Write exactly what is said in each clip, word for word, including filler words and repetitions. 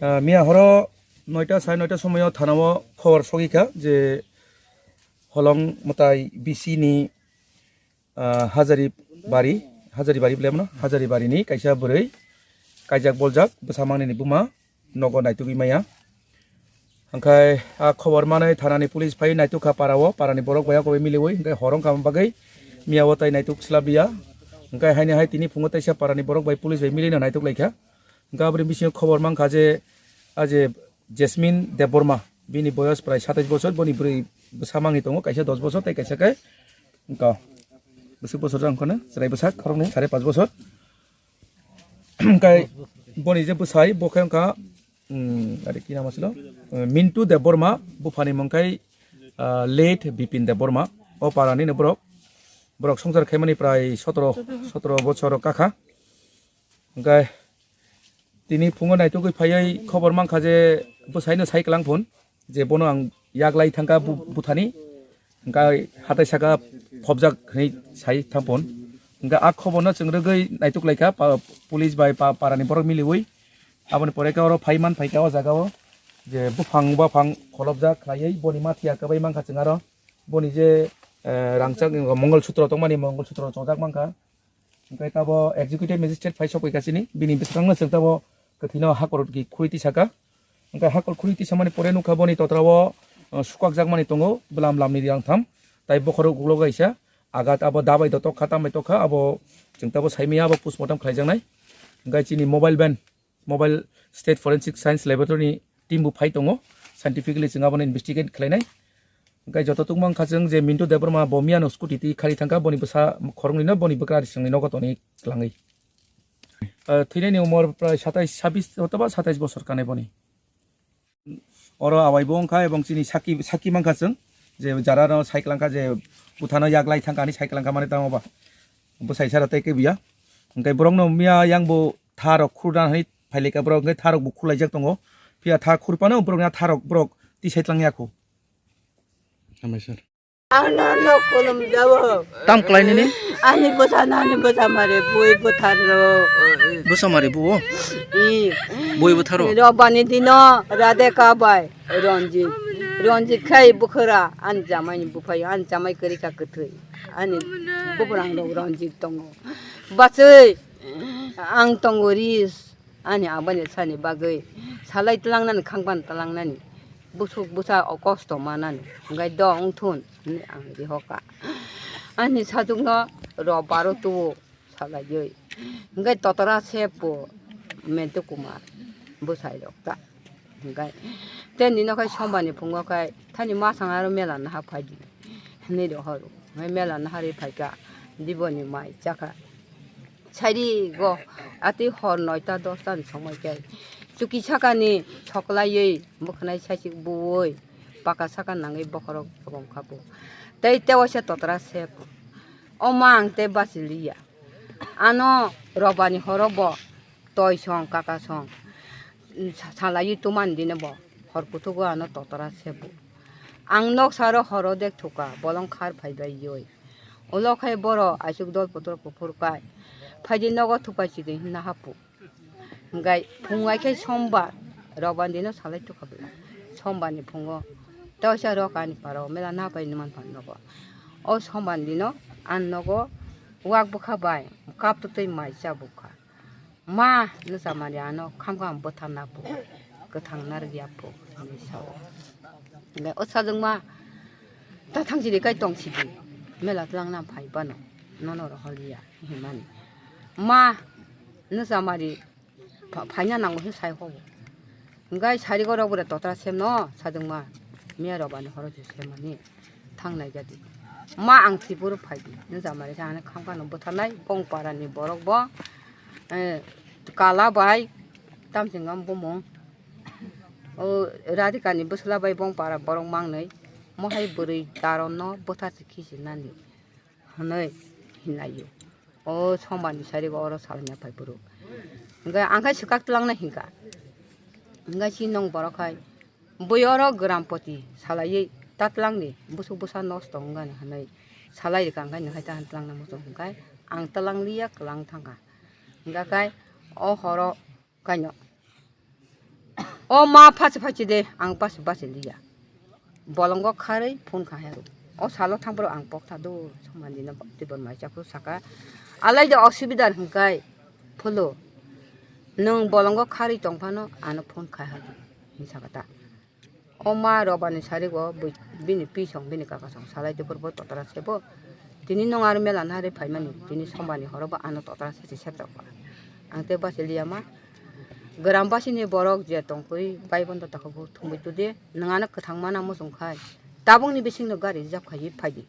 Ah, miya horo noita, sare noita somoyo thanao khobor sogwi kha je Holong mwtai B C ni, ah, Hajari Bari, Hajari Bari bwle mano, Hajari Bari ni kaisa bwrwi kaijak boljak bwsa mangnini buma nogo naitugwi maya. Hwnkhe a khobor manwi thanani police phai naituk kha para o, parani borok bai akobai miliwi, hwnkhe hor wngkha bagwi miya o tai naituk swlabya. Hwnkhe haini hai tini phungo teisa parani borok bai police bai milino naituk lai kha. Hwnkhe aboni bisingo khobor mankha je, a je Jasmine Debbarma, bini boyos prai satais bosor, boni bwrwi bwsa mangwi tongo, kaisa dos bosor tei kaisa khe wngkha bwswk bosor jang kheno chwrai bwsa khoroknwi sare pas bosor. Hwnkhe boni je bwsai bo khe wngkha, um, are ki nama silo? Uh, Mintu Debbarma, buphani mung khai, uh, late Bipin Debbarma. O parani no borok, borok songchar khaimani prai sotoro, sotoro bosor kakha. Hwnkhe tini phungo naitugwi phaiwi khobor mankha je bwsaino sai kwlang phun je bono ang yaglai thangkha bu-, buthani, hwnkhe hatai saka phobjak hinwi sai thang phun. Hwnkhe a khoborno chwng rwgwi naituk lai kha pa-, police bai pa-, parani borok miliwi. Aboni pore khe oro phai man phai kha o jaga o je buphang baphang kholopjak khlaiwi boni mathiya kwbai mankha chwng aro boni je, eh, rangchak Mongol Sutro tongmani Mongol Sutro chongjak mankha. Hwnkhe tabo executive magistrate phai sokphaikha chini, bini bwskango chwng tabo kwthwino hakor ki khuri tisaka. Hwnkhe hakor khuri tisamani pore nukha boni totrao, uh, sukakjakmani tongo bwlam lamni rang tham. Tai bokhorok ulo kaisa agat abo dabai do tokha, tambai tokha, abo chwng tabo saimaya abo postmortem khlaijaknai. Hwnkhe chini mobile van, Mobile State Forensic Science Laboratory ni team bo phai tongo, scientifically chwng abono investigate khlainai. Hwnkhe joto tungma wngkha chwng je Mintu Debbarma bo miyano scooty twi khari thangkha, boni bwsa khoroknwino boni bwkra risingni nogo tonwi kwlangwi. Ah, thwinaini umor prai satais, sabis othoba satais bosor kanai boni. Oro awai bo wngkha ebong chini saki, saki mankha chwng je jara no sai kwlangkha je buthano yaglai thangkha hinwi sai kwlangkha mani tamo ba bwsai sara tei kebuya. Hwnkhe borokno miya yang bo tha rok khurna hinwi phailika borok hwnkhe tha rok bo khurlaijak tongo. Phiya tha khurphano borokni a tha rok borok tisai tlang yakho. Hambai sir. Ano no kolom jawo. Tam klai nini? Ani bwsa nani bwsa mare bui bwthar ro. Bwsa mare buo? I. Bui bwtharo? Robani dino Radhe ka bai Ranjit. Ranjit khai bukhara ani jamai ni buphai ani jamai kwrwi ka kwthwi. Ani bubrang rok Ranjit tongo. Bachwi ang tongo ris. Ani abani sani bagwi salai tlangnani khangpan tlangnani busuk busa o kosto manani hwnkhe do wngthun hinwi ang rihoka. Ani sajwkno ro baro tuo salaiwi hwnkhe totora se po Mentu Kumar bwsai rok ta hwnkhe tei nino khai sombani phungo khai thani masang aro mela naha phaidi hinwi rohoro hwnkhe mela naharwi phaikha diboni mai chakha. Sari go, ati hor noita dosta ni somoi khe chuki saka ni soklaiwi bwkhanai saichik buwi paka saka nangwi bokhorok bom kha bo. Tei tewaisa totra se bo. O ma ang tei bachiliya. Ano robani horo bo toi song kaka song sa-, salaiwi tumani dino bo hor kuthugo ano totra se bo. Ang nok saro horo dek thuka bolong khar phai bai yoi. Ulo khai boro aisuk dol putor kuphur kai. Phaidi nogo thupai chidi hinna hapu. Hwnkhe phung ai khe sombar, roban dino salai tukha bwla. Sombar ni phungo tei waisa rok ani para o mela napai numan phan nogo. O sombar dino ani nogo wak bwkha bai kap twtwi mai cha bukha. Ma, nwchamari ano khamkha ang bwtharna phu, kwthang narwkya phu, hinwi sao. Hwnkhe o sajwkma ta thangsidi kai tongsidi, mela twlangna phai bano, nono rohorliya, hinmani. Ma, nwchamari pha-, phaina nango hwn sai hobo. Hwnkhe sarigo rok bwrwi totra semno sajwkma, miya robani horo se semani. Thangnai jadi. Ma ang thwiporo phaidi. Nwchamari sa ano khamkha no bwtharnai bong para ni borok bo, eh, kala bai tamsingam bumung. O Radhika ni bwsla bai bong para borok mangnai. Mohai bwrwi daron no bwtharsi khisinani. Hwnwi hinlaio. O sombar ni sarigo oro salanya phai phuru. Hwnkhe ang khai swkak twlangna hinkha. Hwnkhe si nong borok hai bui oro grampoti salaiwi ta twlangdi busuk busa nosto wngani hwnwi salai rikha, hwnkhe nwhai ta twlangna muchung hwnkhe ang twlangliya kwlang thangkha. Hwnkhe khai o horo kaino O ma phachi phachi de, ang basi basi liya. Bolongo kharwi phone kha hero. O salo thangphuru ang pok tha do, somani no tibor mai chaku saka. Alai de osubidar hwnkhe phulo. Nwng bolongo kharwi tong phano ano phone kha hero. Hin saka ta. O ma robani sarigo bui-, bini pi song bini kaka song salai tibor bo totra sebo. Tini nwng aro mela nari phaimani, tini somani horo bo ano totra sesi setrok ba. Ang te basi liya ma. Gram basi ni borok je tongkui bai bondo tako bo thumui tudi. Nwng ano kwthang mana muchung khai. Tabuk ni bising no gari rijab khai phaidi.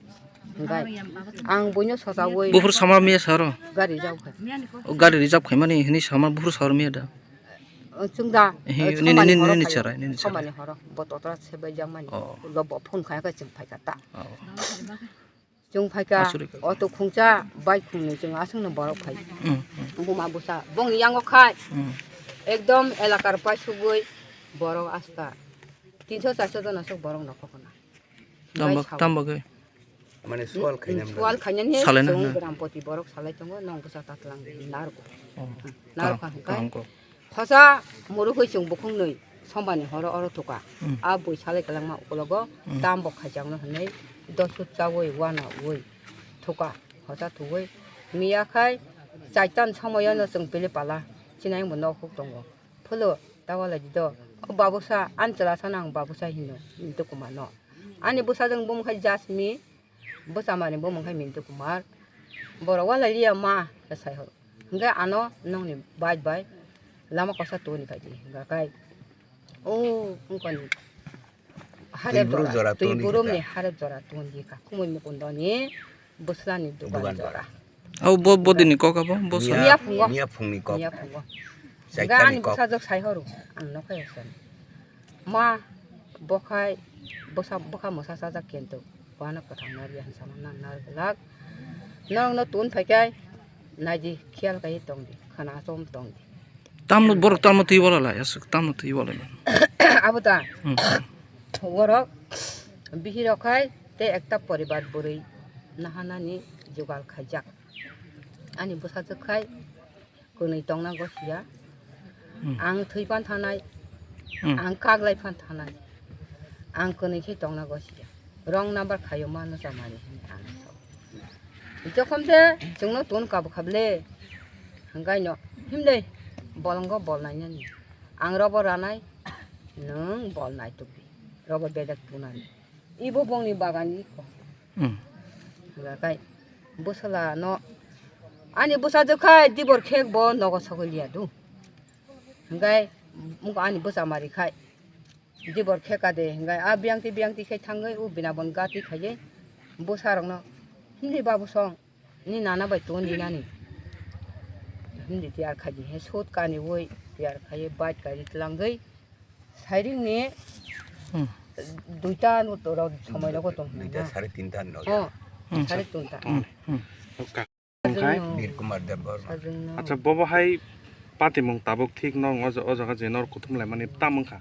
Hingkai ang buino sochaui Buphuru sama miya saro. Gari rijab khai. O gari rijab khaimani hini sama buphuru saro miya da. Chwng da, Ehe, eh, nini, somani nini, horo nini phai-, charai, nini charai. Somani horo, bo totra sebai jang mani. Oh. Lo bo phone khai kha chwng phai kha ta. Oh. Chwng phai kha, Asuri kha. Auto khungcha, bike khungni chwng aswk no borok phai. Mm, mm. Buma busa, bongni yango khai. Mm. Ekdom elakar pai sugui borok asta tinso charso jona sok borok no khokona. Tamba, Bai sao. Tamba khe. Mane sual khainani. Sual khainani Salaina chwng hwnna. Grampoti borok salai tongo, nong bwsa tatlang narwgo. Oh, narwkha kaham, hwnkhe kaham kok. Hosa murukhui chwng bukhungnwi sombani horo oro thuka. Hmm. A bui salai kwlangma ukologo Hmm. Tam bo khaijakno hwnwi dosut chaui wanaui thuka. Hosa thuwi miya khai chaitan somoyono chwng pili pala chinai bo nok huk tongo. Phulo ta walai di do. O babusa, ani chwla sano ang babusa hino, Mintu Kumar no. Ani bwsajwk bumung khai Jasmine, bwsamani bumung khai Mintu Kumar. Borok walai liya ma, sai horo. Hingke ano nongni bai bai lama kosa toni khai di. Hingka kai, o, wngkoni harep Twi buru jora, jora twi toni burumni kha. Harep jora toni kha. Kumui mukundoni bwslani dugan Dugan jora. Abo bo, bo dini kok abo, bo sa- Miya, Miya phungo. Miya phungni kok. Miya phungo. Chaitani Ga ani kok. Bwsajwk sai horo, ang nokhai san. Ma, bokhai, bwsa, bwkha mwsa sajak kento. Wano kwthang nari ang sama nan nar glak. Norokno tun phaikai, naidi, khiyal kai tongdi, khana chom tongdi. Tamno borok tamno twi wala lai, aswk tamno twi wala lai. Abo ta. Hmm. Borok bihirok khai te ekta poribar bwrwi nahanani jugal khaijak. Ani bwsajwk khai kwnwi tongna gosiya. Hmm. Ang thwi pan thanai, Hmm. Ang kaglai pan thanai. Ang kwnwi khe tongna gosiya. Wrong number khaio ma no chamani hwnwi ang sao. Jokhon je chwngno ton kabo khable. Hwnkhaino himle bolongo bol nainani. Ang robo ranai, nwng bol nai tubdi. Robo bedek punani. Ibo bongni bagan iko. Hmm. Hingka kai bwsala no ani bwsajwk khai dibor khek bo nogo sogwi liya do. Hingkai ani bwsa mari khai dibor kheka de hingkai a biyangti biyangti khai thangwi o bina bon gati khaiye bwsa rokno hindi babu song. Ni nana bai ton di nani. Hindi tiyar khaji he sut kani woi tiyar khaye bike kari tlangwi. Sairing ni Hmm. Duita no to rok somoi rogo tong. Duita sare tinta no. Oh. Hmm. Sare tinta. Hmm. Hmm. Sajwng no. Bir Kumar Deb Barma. Sajwng no. Acha bobo hai patimung tabuk thik no o jaga je nor kuthum lai mani tam wngkha.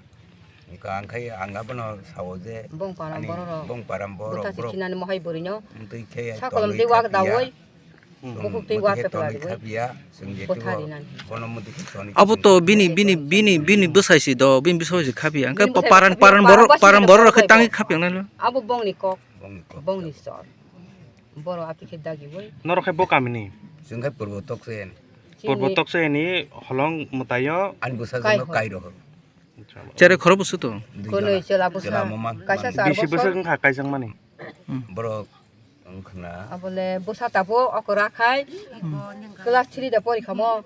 Ka ang khai ang abono sao je Bong param ani borok rok. Bong param borok Buta si borok. Khinani mohai bwrwi no. Mtwi khe Sakolom tongwi tei wak khapia. Dawoi. Hmm. Bukhuk twi Mtwi wak khe khe tongwi tongwi khapia. Chwng je Buthari tubo nani. Bono mtwi khe tongwi Abo to bini, bini, bini, bini bwsai si do, bini bwsai si khapia. Hingke Bini bwsai paran, khapia, paran para borok, bwsai paran borok rok khe khapia. Tangwi khapia nai lo. Abo bongni kok. Bongni kok. Bongni sor. Boro ati khe dagi boi. Norok khe bo kamini? Chwng khe Purbo Toksen. Purbo Toksen ni holong mwtaio. Ani bwsajwk no Kaiho. Kairo. Chere khoro bwswk to? Dui Kwnwi jona. Chwla bwsa. Chwla mama. Kaisa mama. Char Bisi bosor. Bwswk wngkha kaijak mani? Hmm. Borok wngkha na. Abole bwsa tabuk okra khai. Hmm. Class three da pori khamo.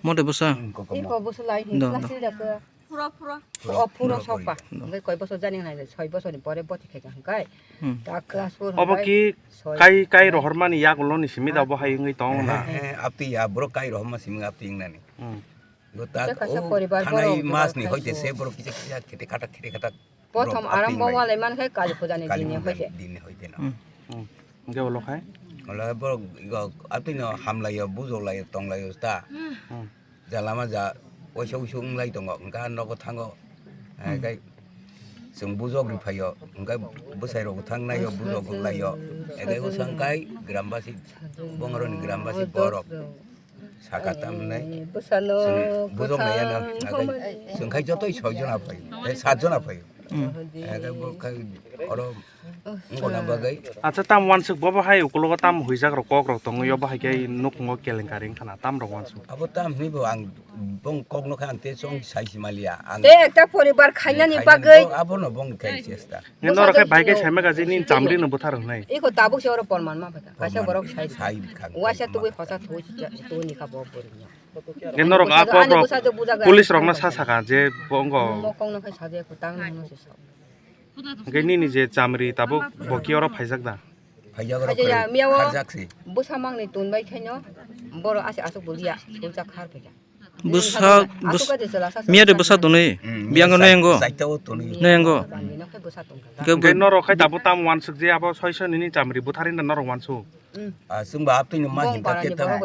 Mote bwsa? Hmm, kokomo. Iko bwsa lai hin Do, class do. Three da khe. Puro, puro. O puro puro sok pa. Puri. Hingke koi bosor jani nai soi bosor ni pore boti khai hingkai. Hmm. Ta class four Obo hingkai ki soi. Kai, kai rohormani yagulo ni simi da bo hai wngwi tong na. Eh, eh, apti ya, bro kai rohorma simi apti wngnani. Hmm. Bo ta Kisa kaisa o poribar thanai borok mas ni jogar hoite khasu. Se borok kisa kisa khete khata khete khata Prothom borok aram apti bo wngnai. Walai man khai Kali puja ni Kali din ni puja hoite. Din ni hoite no. Hmm. Hmm. Hingke ulo khai? Ulo borok igo apti no hamlaio, bujolaio, tonglaio ta. Hmm. Ja lama ja waisa waisa wng lai tongo, hwnkhe ah nogo thango, eh, Hmm. Kai chwng bujok ri phaio, hwnkhe bwsai rok thang naio, bujok rok laio, eke bwsang kai gram basi, bongroni gram basi borok. Saka tam nai. Bwsano bujok nai ano. Chwng khai jotoi soi jona phai. Sat jona phai. Oro ngona bagwi. Acha, tam wansuk bobo hai ukulogo tam huijak rok kok rok tongo, yobo hai khe nukhungo kelenkari wngkhana tam rok wansuk. Abo tam hwnwi bo ang bong kok nokha ang te chong sai si maliya. Ang te ekta poribar khainani bagwi. Abono bong khai chesta. Nge norok khe bai khe saima gaji ni chamri no buthar hnai. Iko tabuk se oro porman ma phaka. Kaisa borok sai. Waisa tubui hosa tubui tubui ni kha bo bori. Nge norok a kok rok police rok na sa saka je bongo. Mokong no khai saje ko tang no se sa. Nge nini je chamri tabuk boki oro phaijak da. Phaijak oro miyawo. Bwsa mangni tun bai khaino boro ase asuk bulia sulcha khar phaka. Bwsa, miya de bwsa tonwi, biyang no yango. No yango. Hwnkhe norok khai tabuk tam wansuk je abo soiso nini chamri buthari na norok wansuk. Chwngba aptwi no ma hinta khe tam.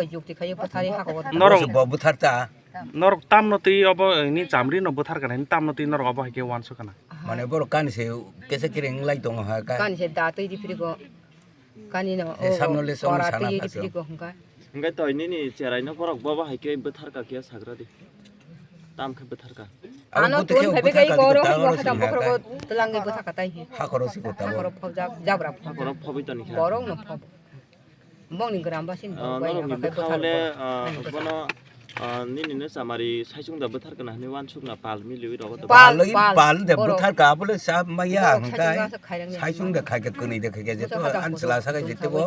Norok bo buthar ta. Norok tam no twi obo ni chamri no buthar kana, tam no twi norok obo hai khe wansuk kana. Mane borok kani se kesa kere wng lai tongo ha ka. Kani se da twi di phiri go. Kani no. Samno le song sana phaso. Hwnkhe toi nini cherai no borok bobo hai khe bwthar ka khe sagra di. Tam khe bwthar ka. Ano tun phebe kai goro hai bo hata bokhro go tlangi bwthar ka tai hi. Hakoro si kota. Hakoro phobjak jabra phobjak. Hakoro phobi toni kha. Borok no phob. Bongni gram basin. Norok ni bwkhao le bono nini no chamari saichung da bwthar kana hwnwi wansuk na pal miliwi rogo. Pal pal de bwthar ka bole sa maya hwnkhe saichung da khai khe kwnwi de khai khe jeto an chwla sakai jeto bo.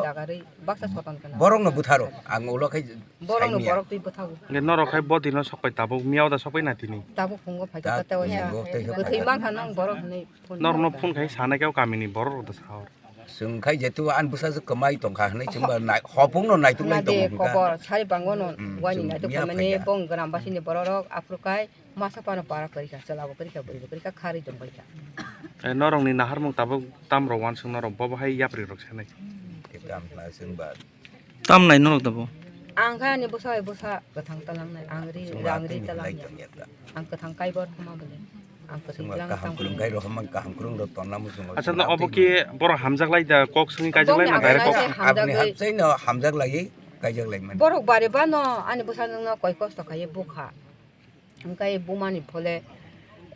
Baksa soton kana. Borok no bwtharo ang ulo khai. Borok no borok twi bwthago. Nge norok khai bodi no sokpai tabuk miya da sokpai na tini. Tabuk phungo phai khe ta waisa. Bwthwi man kha nang borok hwnwi. Norok no phone khai sana khe kamini borok rok da sa hor. Chwng khai jeto ani bwsajwk kwmai tongkha hwnwi chwngba hopung no naituk lai tongo hwnkha. Kobor sari bango no wani naituk khaimani bong gram basini bororok aphuru kai masa pano para kwrwikha chwla bo kwrwikha bwrwi bo kwrwikha kharwi tong baikha. Norok ni naharmung tabuk tam rok wansuk norok bobo hai yapri rok sanai. Tam nai norok tabuk. Ang khai ani bwsa bai bwsa kwthang talangnai ang ri rang ri talangnai. Ang kwthang kaibo rwkha ma bwle. Ang kwthwi tlang kaham tang kwrwng khai rw hwnba kaham kwrwng rw tonna muchungo. Acha, no obo ki borok hamjak lai da kok swngwi kaijak lai na direct kok? Aboni hapsai no hamjak lai kaijak lai mani. Borok bare ba no ani bwsa nwng no koi kosto khai bukha. Hwnkhe buma ni phole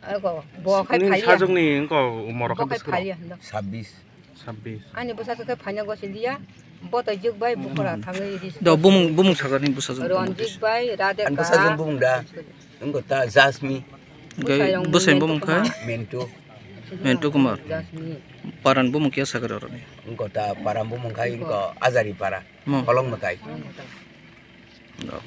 ego bo khai phali. Sajwk ni wngko umor khai phali hwndo. Sabbish. Sabbish. Ani bwsa khe phaina gosi liya. Bo to juk bai bukora thangwi ris. Do bumung, bumung sakani bwsa jwk. Ranjit bai, Radhe Khan. Bwsa jwk bumung da. Wngko ta Jasmine. Gai bwsai bumung kha? Mentu. Mentu Kumar. Jasmine. Paran bumung khe sakar oroni. Wngko ta paran bumung kha wngko Ajari para. Kolong mwtai. Do.